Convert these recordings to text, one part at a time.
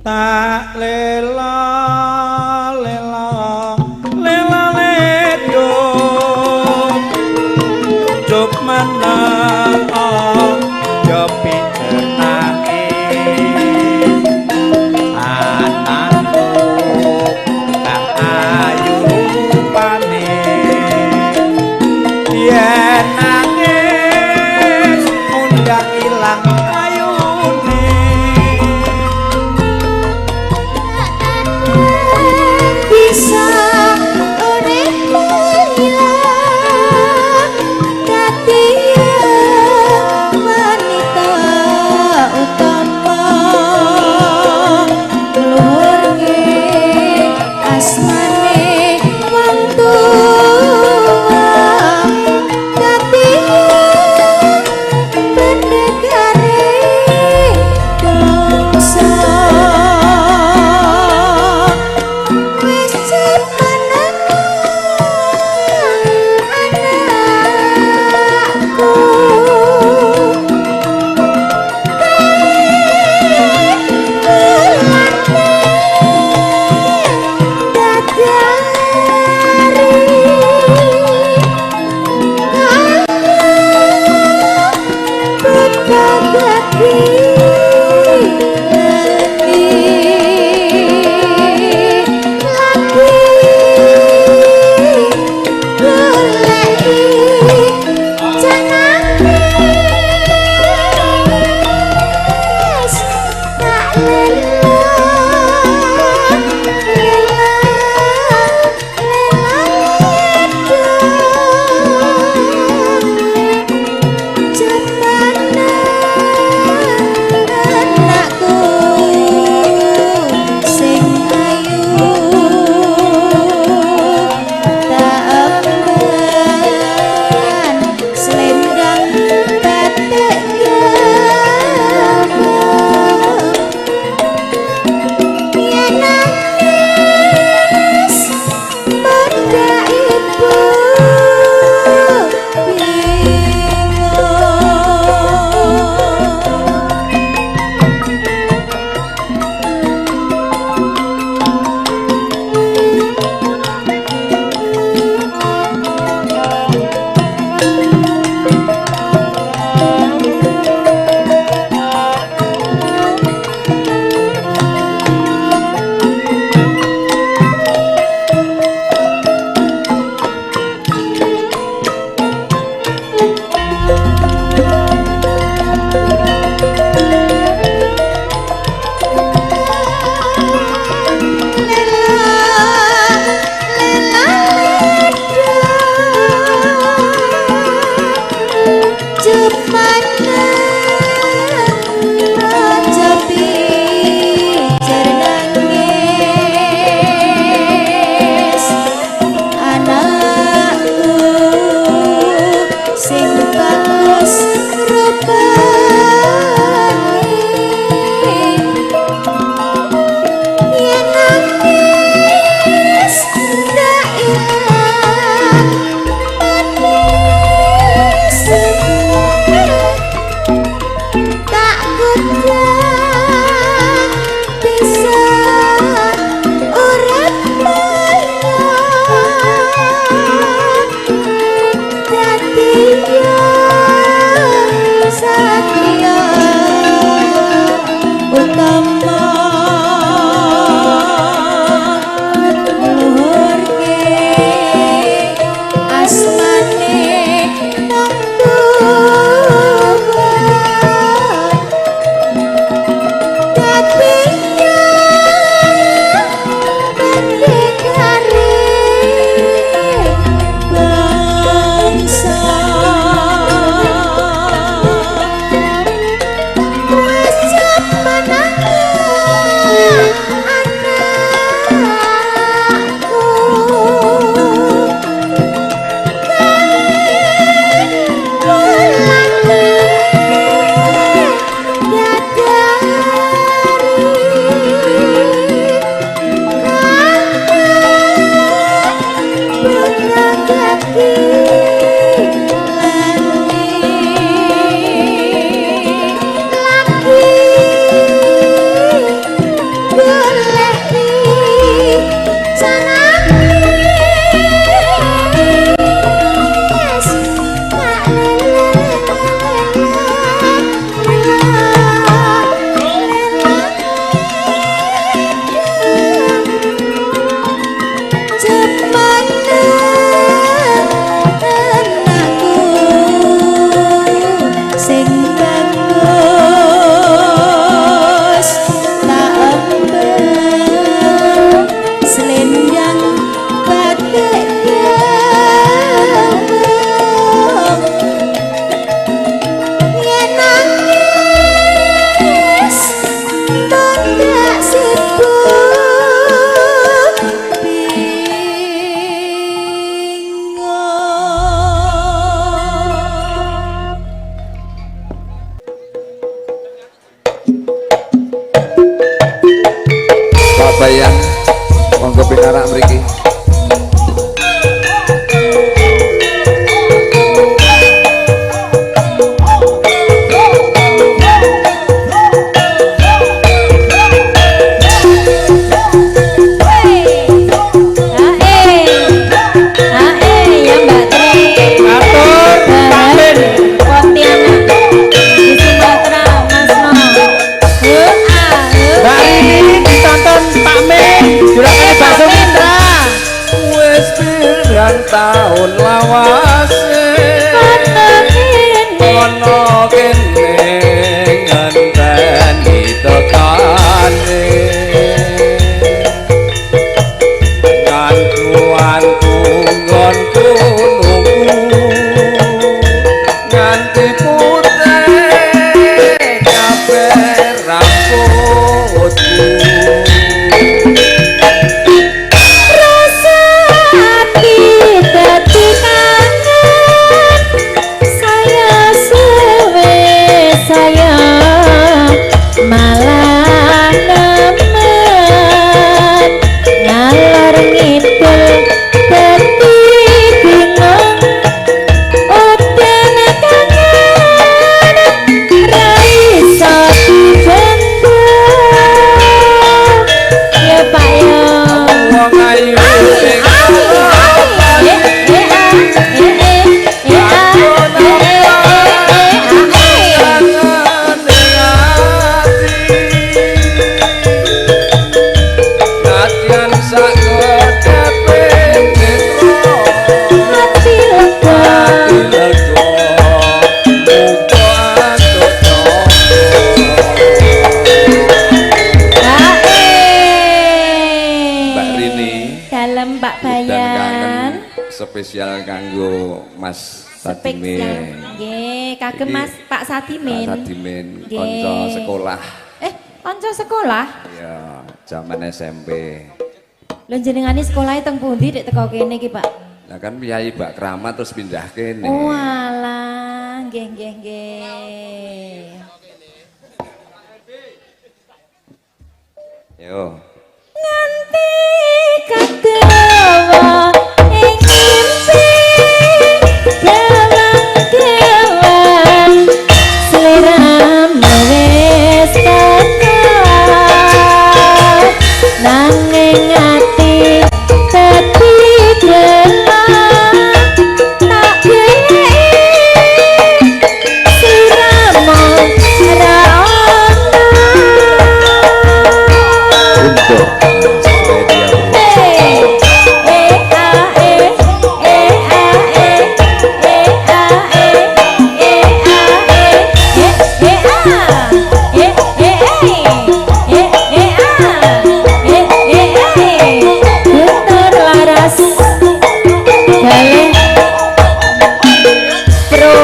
Tak lela lela lela ledo cup meneng yo pinter nangis anakku kang ayu rupane yen nangis mundak ilang ayune. Tak Pak Bayan. Monggo pinarak mriki. Ya Mbak Tri. Atur, Pak Min. Pontianak di Sumatera, Mas No. Mbak Rini ditonton Pak Min, juragane bakso Mitra. Wis pirang taun lawase ana kene ngenteni tekane. Ngantu-antu nggonku nunggu nganti putih kabeh rambutku. Rasa ati dadi kangen, saya suwe saya malah nemen ngalor ngidul dadi bingung udan kangen ra iso dibendung ya Pak ya. Wong ayu sing kangen ati. Nadyan sak kedepe netra ati lega muga antuk tampa. Mbak Rini. Dalem Pak Dan kangen Bayan. Spesial kanggo Mas Spesial. Sadimin. Nggih, kagem Iki Mas Pak Sadimin. Pak Sadimin, Nggih. kanca sekolah. Kanca sekolah? Ya, zaman SMP. Lho, jenengane sekolahe teng pundi dek teko kene iki, Pak? Lah kan Piyai Bak Kramat terus pindah kene. Oh alah, nggih nggih nggih. Yo. Nganti kadewa ing mimpi dewang-dewang sliramu wis teka nanging ati dadi gremeng tak goleki sliramu ra ono. Untuk Media Bro. E A E E A E E A E E A E E A E E E E A E E E. Guntur Laras Galih Pro.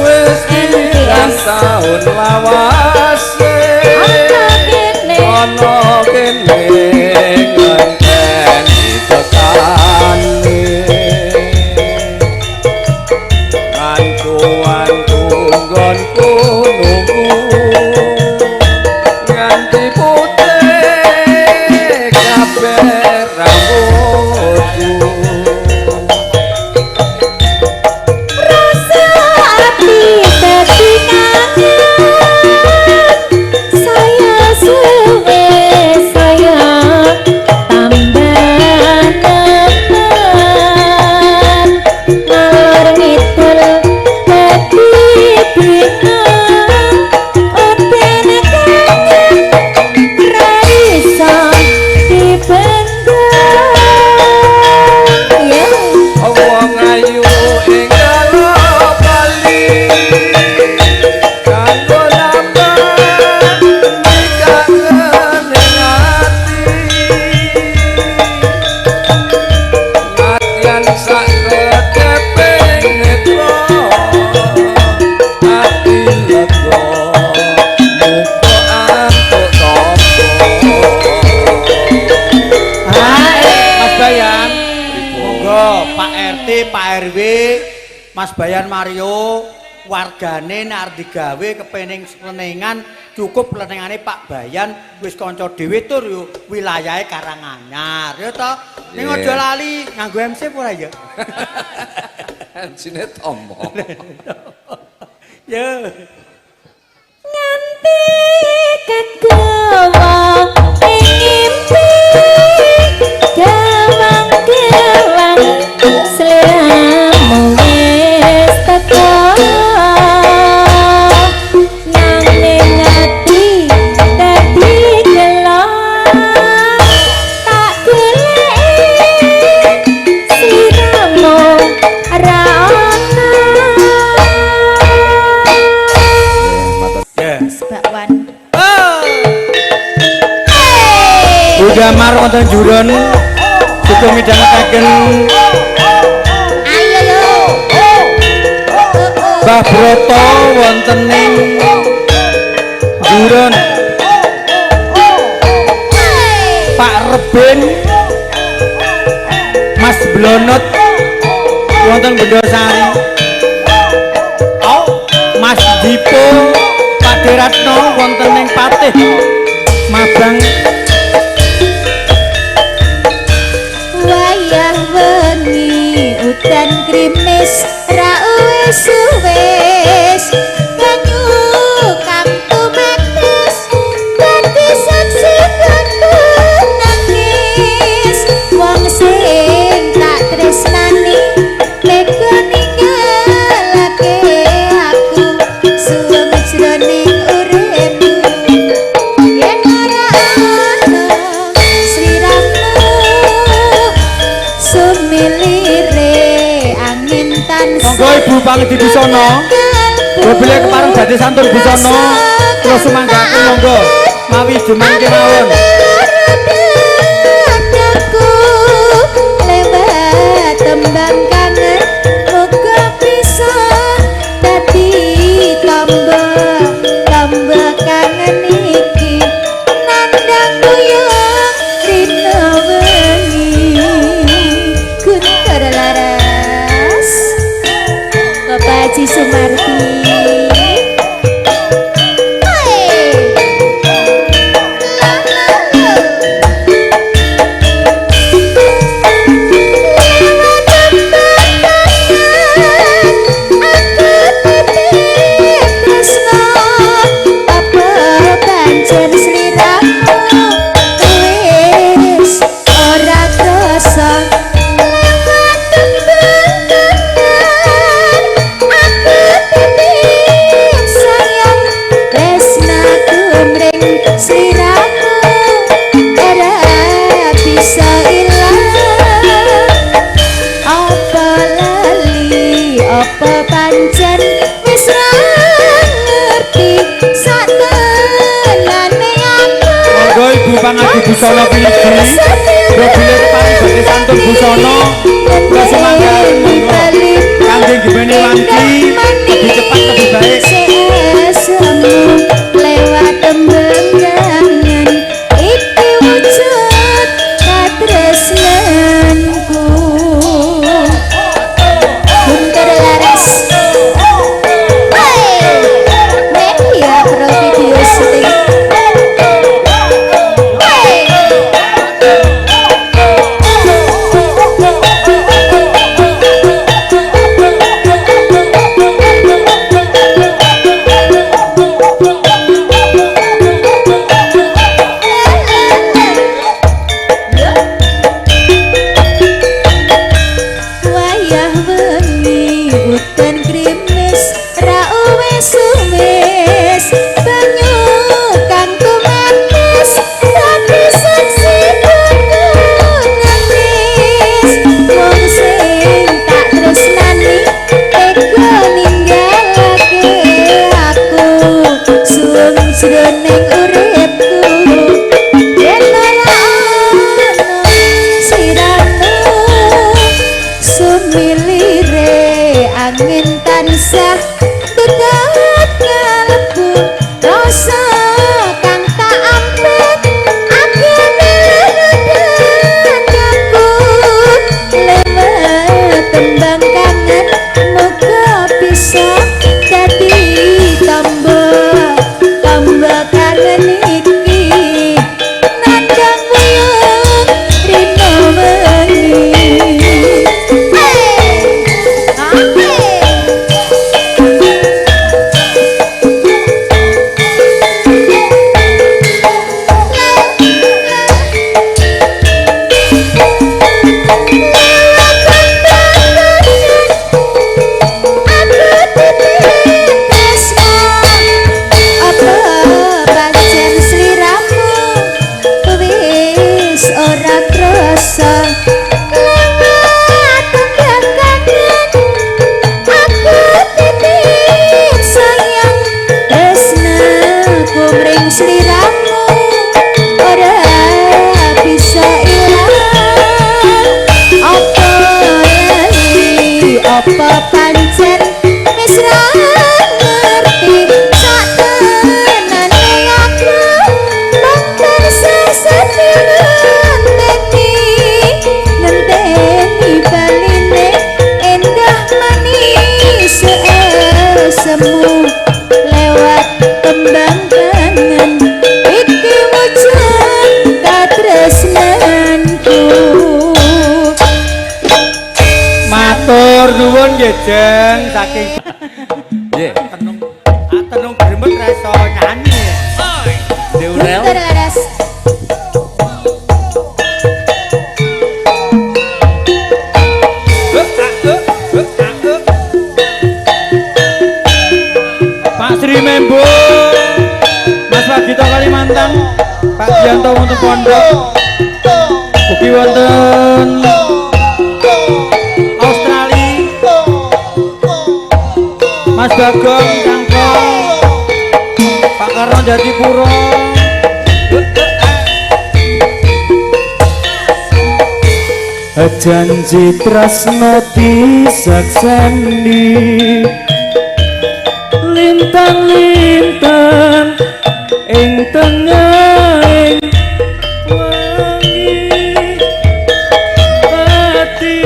Wis pirang taun lawase Ana kene ana kene ngenteni tekane. Ngantu-antu nggonku nunggu nganti putih kabeh rambutku. Rasa ati dadi kangen saya suwe saya tambah nemen ngalor ngidul dadi bingung udan kangen ra iso dibendung ya. Wong ayu ing bali kanggo nambah kangen ing ati. Nadyan sak kedepe netra ati lega muga antuk tampa. Mas Bayan, monggo Pak RT, Pak RW, Mas Bayan Mario, Wargane nek arep digawe kepening plenengan cukup plenengane Pak Bayan wis kanca dhewe tur yo wilayahe Karanganyar ya to. Ning aja lali nganggo MC apa ora ya? MC-ne tombo. Ya. Nganti kegawa ing ngimpi gawang-gawang sliramu wis teko nanging ati dadi gelo tak goleki sliramu ra ono. Ya. Bakwan. Budamar wonten juron cukup midhangetaken Ayo yo. Mbah Broto wonten ing juron Pak Reben Mas Blonot wonten Bendosari Mas Dipo Pak Deratno wonten ing Patih Mabang. Wayah wengi udan krimis ra wis wis banyu kang tumetes dadi saksi kanggo nangis wong sing tak tresnani mega ninggalake aku suwung jroning uripku yen ora ana sliramu sumilire angin tansah. Monggo Ibu Pangdi Busana. Mobile kepareng dadi santun busana. Kula sumanggaken monggo. Mawi jumeneng kemawon. Dadaku lewat tembang kangen muga bisa dadi tamba tamba kangen iki nandang buyung rina wengi. Guntur Laras Bapak Haji Sumardi. Bisa ilang apa lali apa pancen wis ra ngerti sak tenane aku. Monggo Ibu Pangadi Busana Piliji. Mobile kepareng dadi santun busana. Kula sumanggaken monggo. Kangge gimene wanci lebih cepat lebih baik. Sesemu lewat tembang kangen iki wujud katresnanku. Guntur Laras. Hey! Media Pro Video Syuting. Hey! Wayah wengi udan grimis ra wis wis banyu kang tumetes dadi saksi kanggo nangis wong sing tak tresnani tega ninggalake aku suwung jroning uripku yen ora ana sliramu sumilire angin tansah bedat. Pancen wis ra ngerti sak tenane aku mung tansah setya ngenteni, ngenteni baline endah manis semu lewat kembang kangen iki wujud katresnanku. Matur nuwun nggih Jeng saking Nggih. Tenung ah tenung gremet ra iso nyanyi. Diurel. Bentar, Laras. Pak Sri Membo, Mas Wagito Kalimantan, Pak Gianto wonten Pondok, ugi wonten Australia, Mas Bagong Cangkong, Pak Karno Jatipuro. Janji tresno disakseni lintang-lintang ing tengahing wangi ati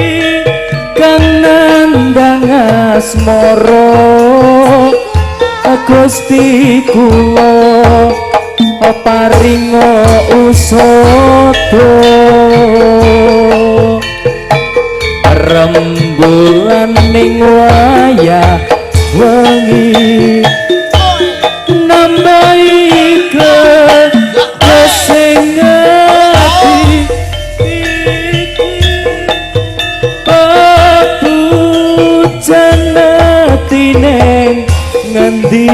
kang nandhang asmara Gusti kula paringa usada rembulan ning wayah wengi nambahi kesing ati iki papujan ati neng ngendi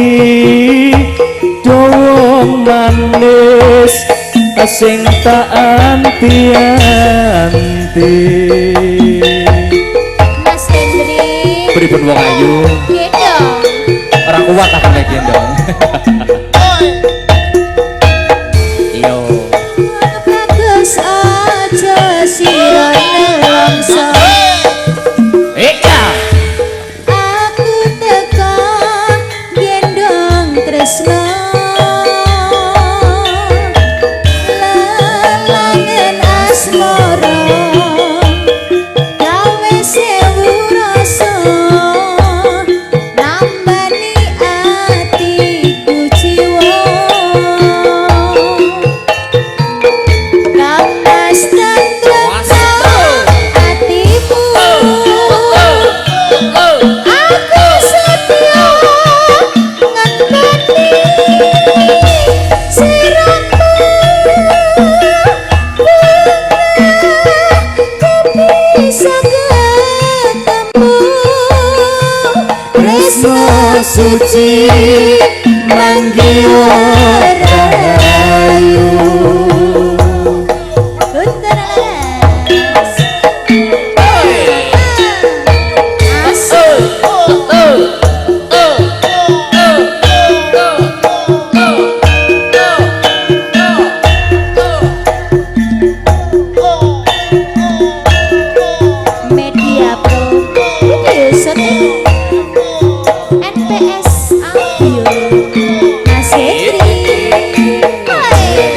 dong manis sing tak anti-anti. Mas Hendri. Pripun wong ayu? Gendong. Ora kuat aku nek gendong. Iya. Bagus aja sira nelongso. Iya. Aku teko gendong tresno. Lelangen asmara gawe sewu rasa nambani atiku jiwa. Kamas tentremno atimu, aku setia ngenteni siramu. Ku bisa ketemu tresno suci manggiwa rahayu. Bentar, Laras. Asik. Media Pro Video Shooting NPS Audio Mas Hendri. Hai.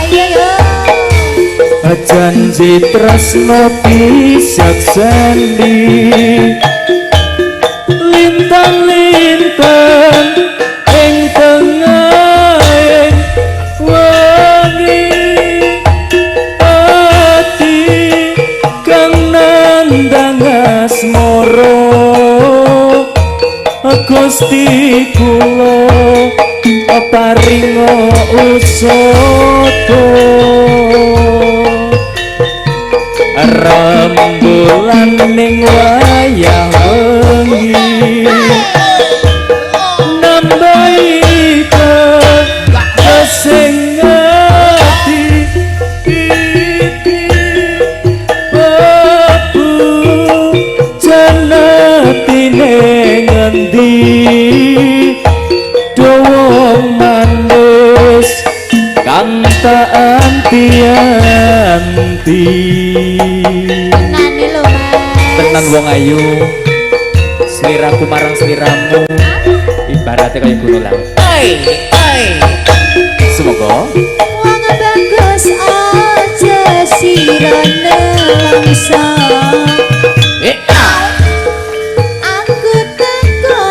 Ayo yo. Janji tresno disakseni lintang-lintang ing tengahing wengi ati kang nandhang asmara Gusti kula paringa usada rembulan ning wayah wengi nambahi kesing ati iki papujan atine ngendi wong manis kang tak anti-anti. Tenane lho Mas. Tenan wong ayu. Sliraku marang sliramu ibaratnya kaya gunung laut. Semoga Wong bagus aja sira nelongso. Aku teko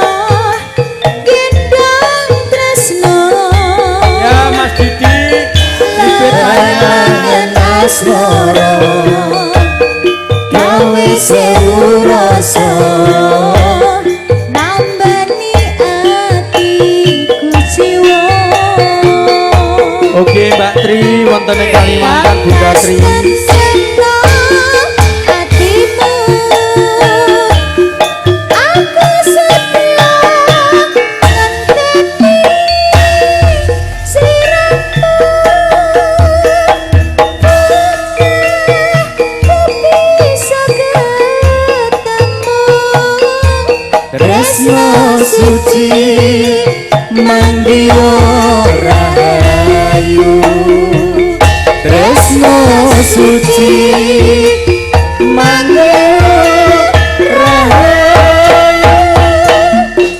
gendong tresno. Ya Mas Didi, bibit anyar. Langan asmara gawe sewu rasa nambani atiku jiwa. Oke Mbak Tri wonten ing Kalimantan Bunda Tri. Seneng atimu, aku setia ngenteni sliramu. Ku bisa ketemu. Tresno suci manggiya rahayu. Tresno suci manggiya rahayu.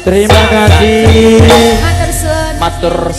Terima kasih. Matur suwun. Matur.